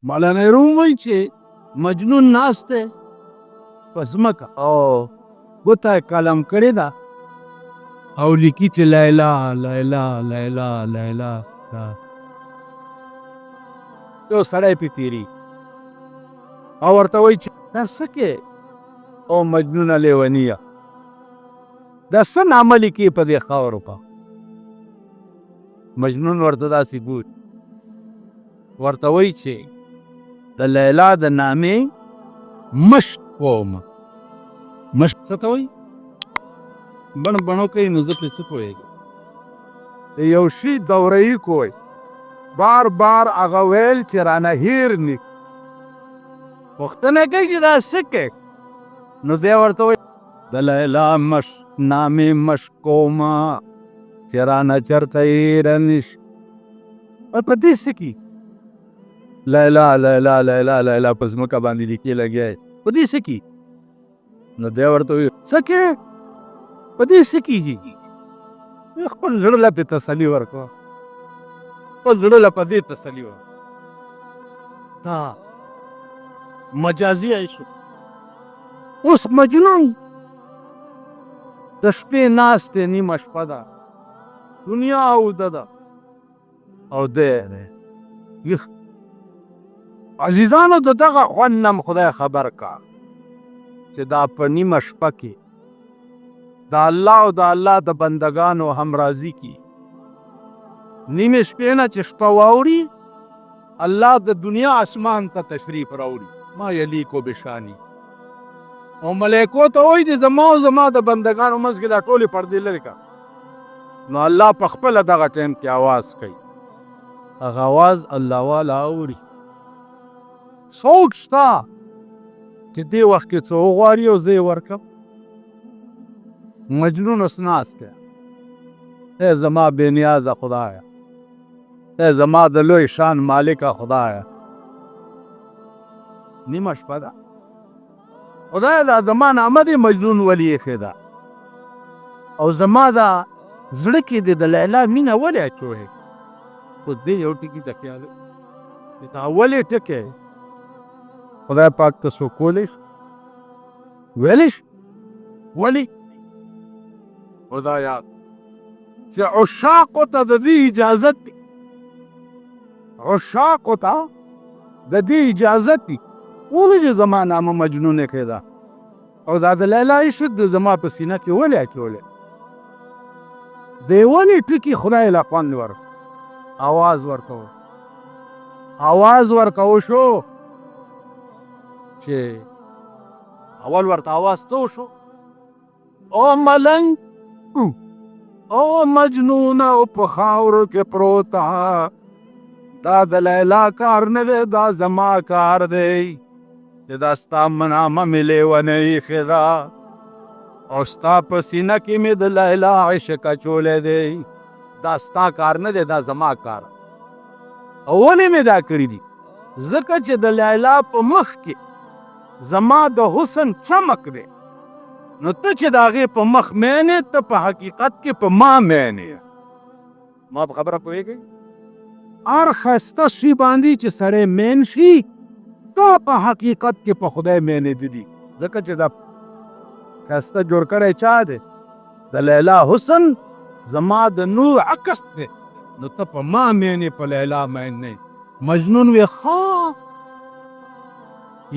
مولانا روم وایي چې مجنون ناست دی په ځمکه او ګوته یې قلم کړې ده او لیکي چې لیلا لیلا لیلا لیلا. یو سړی پې تېري او ورته وایي چې دا څه کې او مجنونه لیونیه، دا څه نامه لیکې په دې خاورو په؟ مجنون ورته داسې ګوري، ورته وایي چې د لیلا د نامې مشق کوم. مشق څه ته وایي؟ بڼ بڼو کوي نو زه پرې څه پوهېږم. د یو شي دوره یي کوئ، بار بار هغه ویل چې رانه هېر ني. پوښتنه کوي چې دا څه کوې؟ نو دی ورته وایي د لیلا مشق نامې مشق کوم چې رانه چېرته هېره نه شي. په دې څه کېږي؟ لیلا لیلا لیلا لیلا په ځمکه باندې لیکې لګیا یې، په دې څه کېږي؟ نو دی ورته وایي څه کې په دې څه کېږي؟ خپل زړه له پې تسلي ورکړه، خپل زړه له په دې تسلي ورکړه. دا مجازي عشق. اوس مجنون د شپې ناست دی، نیمه شپه ده، دنیا اوده ده او دی ویښ. عزیزانو د دغه خوند نه هم خدای خبر کا چې دا په نیمه شپه کې د الله او د الله د بندگانو همرازي کی. نیمې شپې نه چې شپه واوړي، الله د دنیا اسمان ته تشریف راوړي، ما یلیکو بشانی، او ملائکو ته وایي چې زما او زما د بندگانو منځ کې دا ټولې پردې لرې کړه. نو الله په خپله دغه ټایم کې اواز کوي، هغه اواز الله والا اوري. څوک شته چې دې وخت کې څه وغواړي او زه یې ورکړم؟ مجنون اوس ناست دی، ای زما بې نیازه خدایه، ای زما د لوی شان مالکه خدایه، نیمه شپه ده خدایه، دا زما نامه دې مجنون ولي ایښې ده او زما دا زړه کې دې د لیلا مینه ولې اچولې؟ خو دې یو ټکي ته خیال چې دا ولې ټکی خدای پاک ته څوک کولی شي؟ ویلی شي؟ ولې؟ خدایا چې عشاقو ته د دې اجازت دی، عشاقو ته د دې اجازت دی، ولې چې زما نامه مجنون ایښې ده او دا د لیلا عشق د زما په سینه کې ولې اچولی؟ دی ولې ټکي خدای له خوند ور اواز ورکو، اواز ورکو شو چې اول ورته اواز څه وشو؟ او ملنګ او مجنون او په خاورو کې پروت، دا د لیلا کار نه دی، دا زما کار دی چې دا ستا نامه مې لیونۍ ایښې ده او ستا په سینه کې مې د لیلا عشق اچولی دی. دا ستا کار نه دی، دا زما کار. او ولې مې دا کړي دي؟ ځکه چې د لیلا په مخ کې زما د حسن چمک دی، نو ته چې د هغې په مخ مین یې، ته په حقیقت کې په ما مین یې. ما په خبره پوهېږئ؟ هر ښایسته شي باندې چې سړی مین شي، دا په حقیقت کې په خدای مینېده دي، ځکه چې دا ښایسته جوړ کړی چا دی؟ د لیلا حسن زما د نور عکس دی، نو ته په ما مین یې، په لیلا مین نه یې. مجنون وی ښه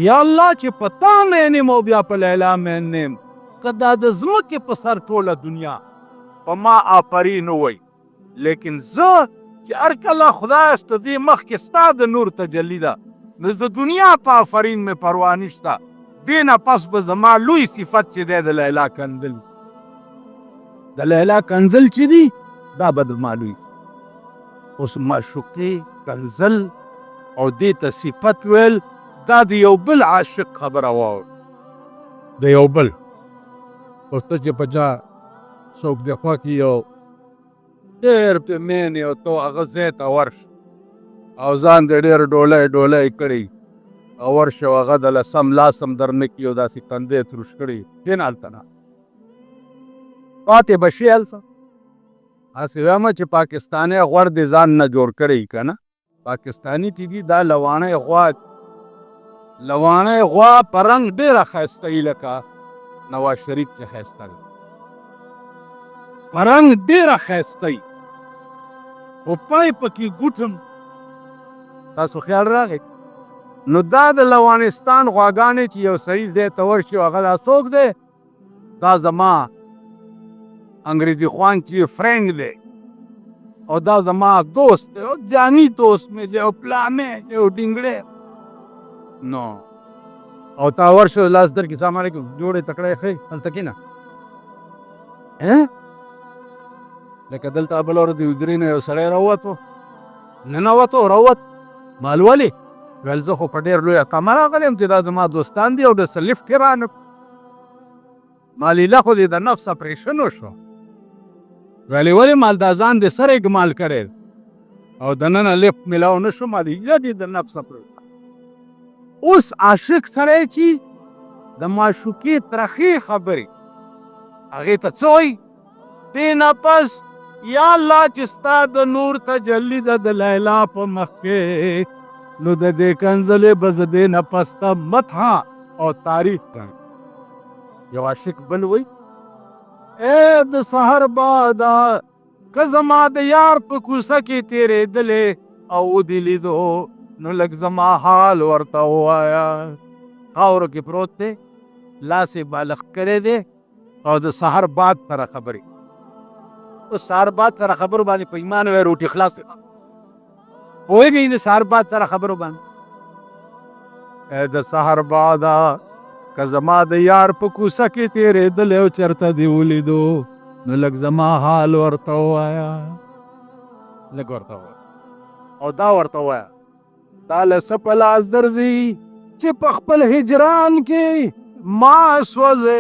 یا الله چې په تا مین یم او بیا په لیلا مین نه یم، که دا د ځمکې په سر ټوله دنیا په ما آفرین ووایي، لیکن زه چې هر کله خدای ست دې مخکې ستا د نور تجلی ده، نو د دنیا په آفرین مې پروا نشته. دې نه پس به زما لوی صفت چې دی د لیلا کنځل، د لیلا کنځل چې دي دا به د ما لوی صفت. اوس معشوقې کنځل او دې ته صفت ویل، دا د یو بل عاشق خبره واوره، د یو بل. اوس ته چې په چا څوک دې خوښ یو ډېر پې مین یې او ته هغه ځای ته ورشه او ځان دې ډېر ډولۍ ډولۍ کړی او ورشه او هغه د له سم لاس هم در نه کړي او داسې تندی تروش کړي، کښېنه هلته نه پاتې به شې هلته. هسې وایم چې پاکستانی غوړ دې ځان نه جوړ کړی که نه، پاکستاني چې دي دا لواڼۍ غوا، لواڼۍ غوا په رنګ ډېره ښایسته وي، لکه نواز شریف چې ښایسته دی، په رنګ ډېره ښایسته وي، خو پای پکې ګوټم. تاسو خیال راغی؟ نو دا د لوانستان غواګانې چې یو صحیح ځای ته ورشي، هغه دا څوک دی؟ دا زما انګریزي خوان چې فرینډ دی، او دا زما دوست دی، او جاني دوست مې دی، او پلانې دی، او ډینګړی. نو او تا ورشو لاس در کې، سلام علیکم، جوړې تکړه ښې، هلته کښېنه. لکه دلته بله ورځ د حجرې نه یو سړی راووتو، ننوتو، راووت. مال ولې؟ ویل زه خو په ډېر لویه تمه راغلی یم چې دا زما دوستان دي او د څه لفټ یې رانه. مالیله خو دې د نفس اپریشن وشو. ویلې ولې؟ مال دا ځان دې سره اګمال کړی او دننه لفټ میلاو نه شو. مالیله دې د نفس اپریشن. اوس عاشق سړی چې د معشوقې ترخې خبرې هغې ته څه وایي؟ دې نه پس یا الله چې ستا د نور تجلی ده د لیلا په مخ کې، نو د دې کنځلې به زه دې نه پس ته مدح او تعریف کړم. یو عاشق بل وایي ای د سحر باده که زما د یار په کوڅه کې تېرېدلې او ودې لیدو، نو لږ زما حال ورته ووایه. خاورو کې پروت دی، لاس یې بالښت کړی دی او د سحر باد سره خبرې. اوس سحر باد سره خبرو باندې په ایمان وایي روټي خلاص پوهېږئ؟ د سحر باد سره خبرو باندې ای د سحر باده که زما د یار په کوڅه کې تېرېدلی او چېرته دې ولیدو، نو لږ زما حال ورته ووایه، لږ ورته ووایه. او دا ورته ووایه دا له څه په لاس درځي چې په خپل هجران کې ما سوځې،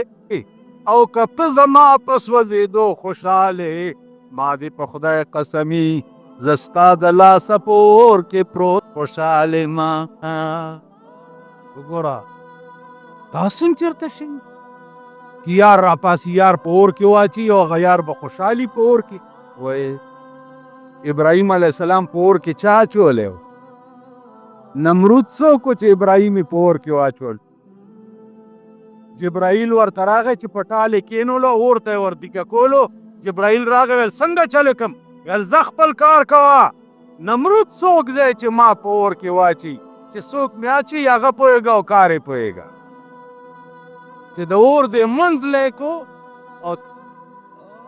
او که ته زما په سوځېدو خوشحاله، ما دې په خدای قسمي زه ستا د لاسه په اور کې پروت خوشحاله ما. وګوره داسې هم چېرته شي چې یار راپاسي یار په اور کې واچي او هغه یار به خوشحالي په اور کې. وایي ابراهیم علیه السلام په اور کې چا اچولی و؟ نمرود څوک و چې ابراهیم یې په اور کې واچول؟ جبرائیل ورته راغی چې په ټال یې کېنولو، اور ته یې وردیکه کولو. جبرائیل راغی ویل څنګه چل کم؟ ویل ځه خپل کار کوه، نمرود څوک دی چې ما په اور کې واچي؟ چې څوک مې اچي هغه پوهېږه او کار یې پوهېږه. چې د اور دې منځ لیکو او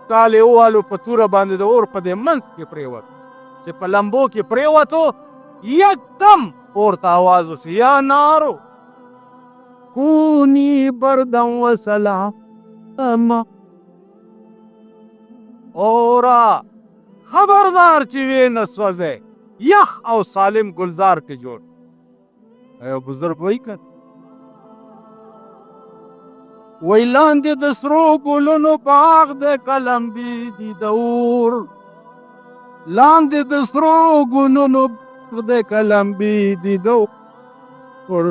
ټال یې ووالو په توره باندې د اور په دې منځ کې پرېوت، چې په لمبو کې پرېوتو یکدم اور ته آواز وشو یا نارو کونی بردم و سلام. اورا خبردار چې وې نه سوځې، یخ او سالم ګلزار کې جوړ. یو بزرګ وایي که وایي لاندې د سرو ګلونو باغ دی کلمبې دي د اور، لاندې د سرو ګلونو باغ دی کلمبې دي د اور،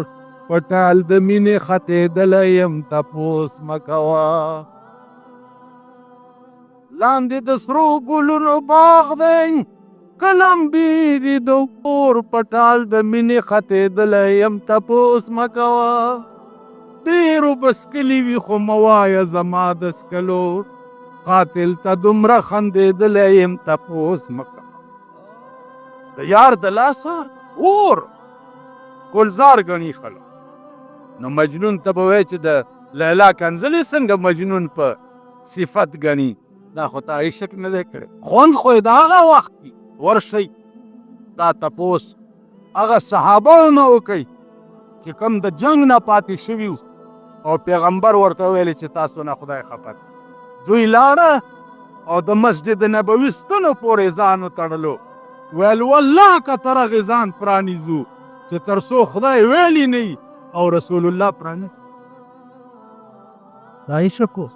په ټال د مینې ختېدلی یم تپوس مه کوه. لاندې د سرو ګلونو باغ دی کلمبې دي د اور، په ټال د مینې ختېدلی یم تپوس مه کوه. ډېر اوبه څکلي وي خو مه وایه زما د څکلو، قاتل ته دومره خندېدلی یم تپوس مه کوه. د یار د لاسه اور ګلزار ګڼي خلک. نو مجنون ته به وایي چې د لیلا کنځلې څنګه مجنون په صفت ګڼي، دا خو تا عشق نه دی کړی، خوند خو یې د هغه وخت وي. ورشئ دا تپوس هغه صحابه نه وکئ چې کوم د جنګ نه پاتې شوي او پیغمبر ورته وویل چې تاسو نه خدای خفه دی. دوی لاړه او د مسجد نبوي ستنو پورې ځان وتړلو، ویل والله که تر هغې ځان پرانیزو چې تر څو خدای ویلي نه او رسول الله پرانیزي. دا عشق و.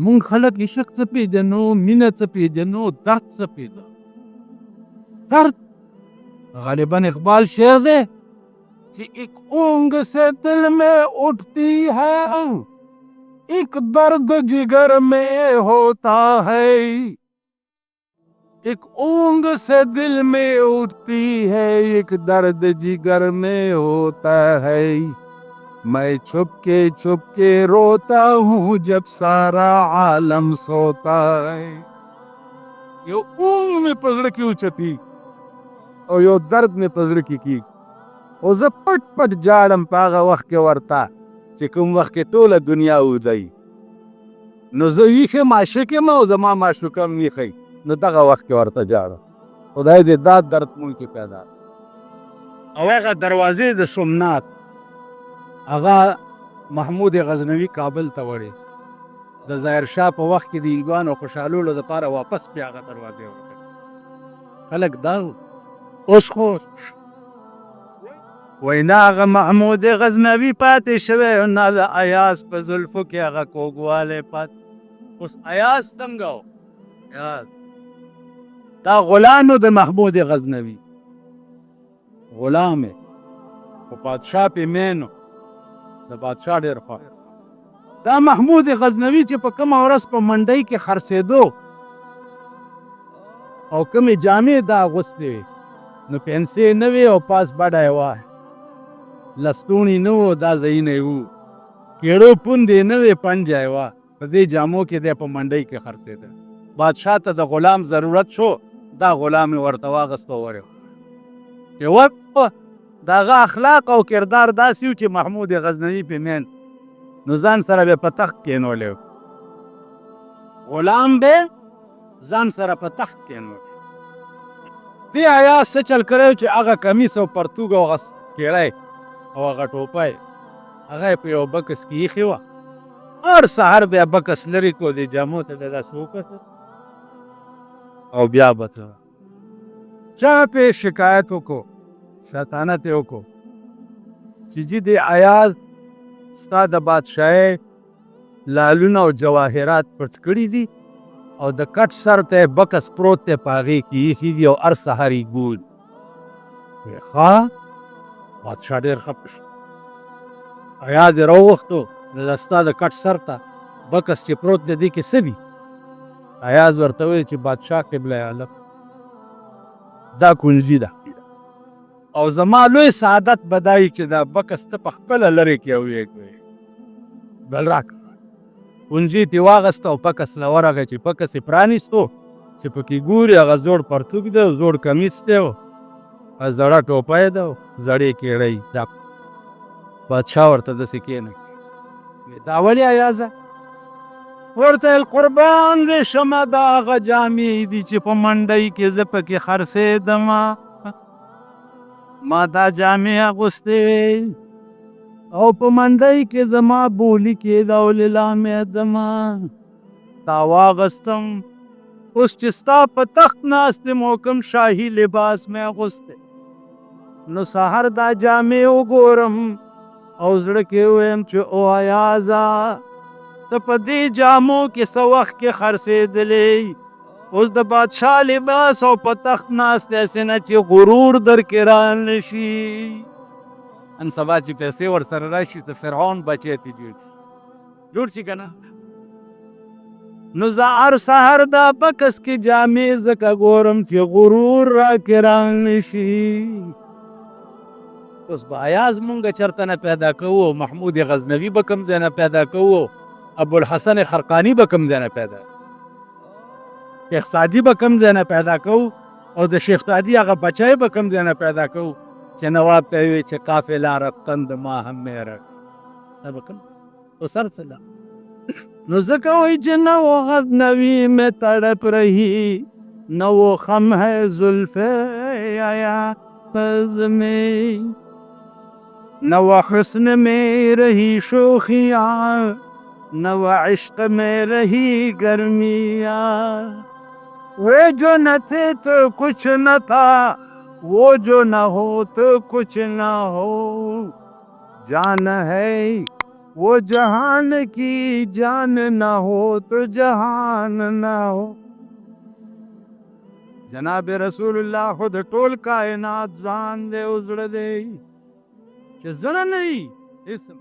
مونږ خلک عشق څه پېژنو، مینه څه پېژنو، درد څه پېژنو. درد غالبا اقبال شعر دی چې ایک اونگ سے دل میں اٹھتی ہے، ایک درد جگر میں ہوتا ہے، एक ऊंघ से दिल में उठती है, एक दर्द जिगर में होता है। मैं छुप के छुप के रोता हूँ जब सारा आलम सोता है। یو اونګ مې په زړه کې اوچتي او یو درد مې په زړه کې کیږي، او زه پټ پټ جاړم په هغه وخت کې ورته چې کوم وخت کې ټوله دنیا ویده. نو زه ویښ یم، عاشق یم او زما معشوقه هم ویښه. نو دغه وخت کې ورته جاړم. خدای دې دا درد مونږ کې پیدا. او هغه دروازې د سومنات هغه محمود غزنوي کابل ته وړي. د ظاهر شاه په وخت کې د هندوانو خوشحالولو دپاره واپس بیا هغه دروازې ورکړې. خلک دا اوس خو وایي نه هغه محمود غزنوي پاتې شوی، نه د ایاز په زلفو کې هغه کوږوالی پاتې. اوس ایاز څنګه و؟ ایاز دا غلام د محمود غزنوي، غلام یې خو بادشاه پې مین و، د بادشاه ډېر خوښ. دا محمود غزنوي چې په کومه ورځ په منډۍ کې خرڅېدو او کومې جامې دا اغوستې وې، نو پنسې نه وې او پاس بډه یې وه، لستوڼي نه وو، دا ځایونه یې وو، کیړو پوندې نه وې، پنجه یې وه. په دې جامو کې دی په منډۍ کې خرڅېده. بادشاه ته د غلام ضرورت شو، دا غلام یې ورته واغست او ورې چې وخت د هغه اخلاق او کردار داسې و چې محمود غزنوي پې مین، نو ځان سره به په تخت کېنولی. غلام به ځان سره په تخت کېنولی. دې ایاز څه چل کړی چې هغه کمیس او پرتوګ او هغه کیړی او هغه ټوپی هغه یې په یو بکس کې ایښې وه. هر سهار بیا بکس لرې کو، دې جامو ته به داسې وکتل او بیا به ته چا پې شکایت وکړو، شیطانت یې وکړو چې جي دې ایاز ستا د بادشاهۍ لالونه او جواهرات پټ کړي دي او د کټ سر ته یې بکس پروت دی، په هغې کې ایښي دي او هر سهار یې ګوري. ښه، بادشاه ډېر خفه شو. ایاز یې راوغوښتو، نو دا ستا د کټ سر ته بکس چې پروت دی، دې کې څه دي؟ ایاز ورته وویل چې بادشاه قبله عالم، دا کنجي ده او زما لوی سعادت به دا وي چې دا بکس ته په خپله لرې کړې او ویې کوې. بل راکړه. کنجي ترې واخیسته او بکس له ورغی. چې بکس یې پرانیستو، چې پکې ګوري هغه زوړ پرتوګ دی او زوړ کمیس دی او زړه ټوپۍ ده او زړې کیړۍ. دا بادشاه ورته داسې کښېنه، دا ولې ایازه؟ ورته ویل قربان دې شمه، دا هغه جامې دي چې په منډۍ کې زه پکې خرڅېدم. ما دا جامې اغوستې وې او په منډۍ کې زما بولي کېده او لیلامېدم. دا واغوستم. اوس چې ستا په تخت ناست یم او کوم شاهي لباس مې اغوستی، نو سهار دا جامې وګورم او زړه کې ووایم چې او ایازه، ته په دې جامو کې څه وخت کې خرڅېدلې، اوس د بادشاه لباس او په تخت ناست دی، هسې نه چې غرور درکې رانه شي. نن سبا چې پیسې ورسره راشي، څه فرعون بچی ترې جوړ شي، جوړ شي که نه؟ نو زه هر سهار دا بکس کې جامې ځکه ګورم چې غرور راکې رانه شي. اوس به ایاز مونږ چېرته نه پیدا کوو؟ محمود غزنوي به کوم ځای نه پیدا کوو؟ ابوالحسن خرقاني به کوم ځای نه پیدا، شیخ سعدي به کوم ځای نه پیدا کوو؟ او د شیخ سعدي هغه بچی به کوم ځای نه پیدا کوو چې نواب ته وي چې قافله رفتند ما هم میره؟ دا به کوم اوس هر څه؟ نو ځکه وایي چې نه وہ غزنوي میں تڑپ رہی، نه وہ خم ہے زلف ایاز میں، نه وہ حسن میں رہی شوخیاں، نه وہ عشق میں رہی گرمیاں۔ وہ جو نہ تھے تو کچھ نہ تھا، وہ جو نہ ہو تو کچھ نہ ہو۔ جان ہے وہ جہان کی، جان نہ ہو تو جہان نہ ہو۔ جناب رسول الله خو د ټول کائنات ځان دی او زړه دی، چې زړه نه وي اسم